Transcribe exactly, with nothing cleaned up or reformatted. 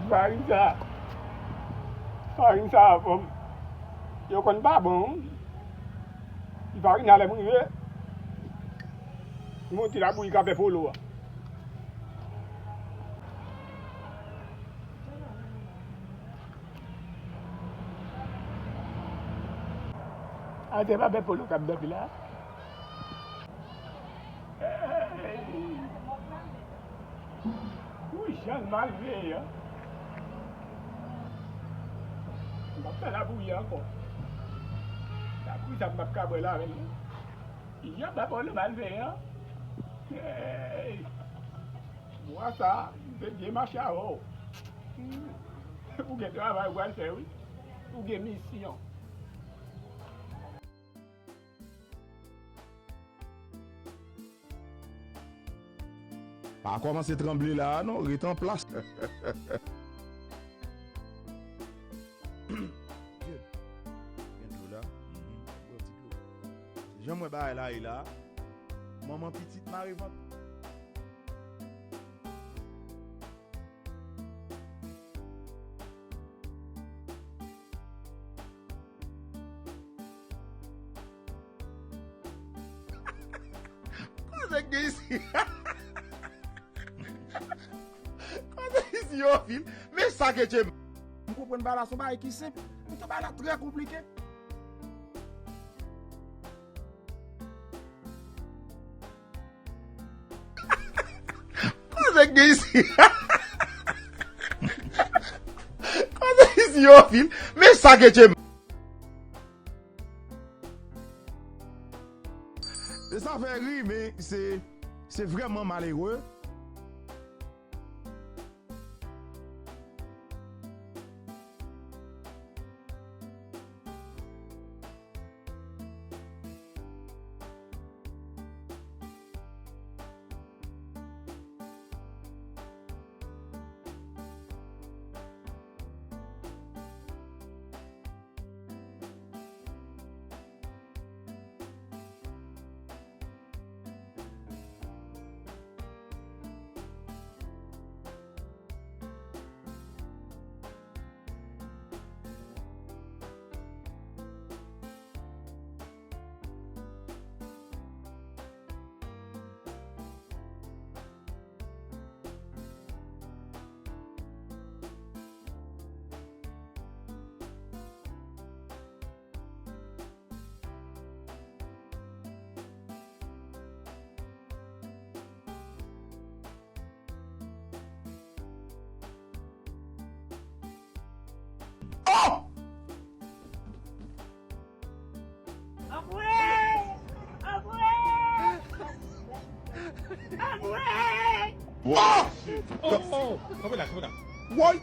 Farin sa, farin sa, yo konn pa bon. Farin a lè m rive, monte la bouyi k ap fè polo a. A, se pa fè polo k ap danse la. Hey! Wi, jan l mal veye a. M p ap fè labouyi ankò. Labouyi sa m p ap ka bwè l avè l non. Jan papa w mal veye a. Hey! Bwa sa, m te byen mache avè w. Ou gen travay ou pral fè wi. Ou gen misyon. Pa kòmanse tranble la a non, ret an plas. Gen dlo la. Mhm. Bwè ti dlo. Jan m wè bagay la ye la, manman pitit mare vant. Koze k gen isi? Koze isi yo fil? Men sa ke Dye. M konprann bagay la, se yon bagay ki senp. Men bagay la trè konplike. Koze k gen isi? Koze isi yo fil? Men sa ke Dye. E sa fè ri, men se, se vrèman malere. Oh! Anmwey! Anmwey! Anmwey! Oh! Oh! Kanpe la, kanpe la. Woy!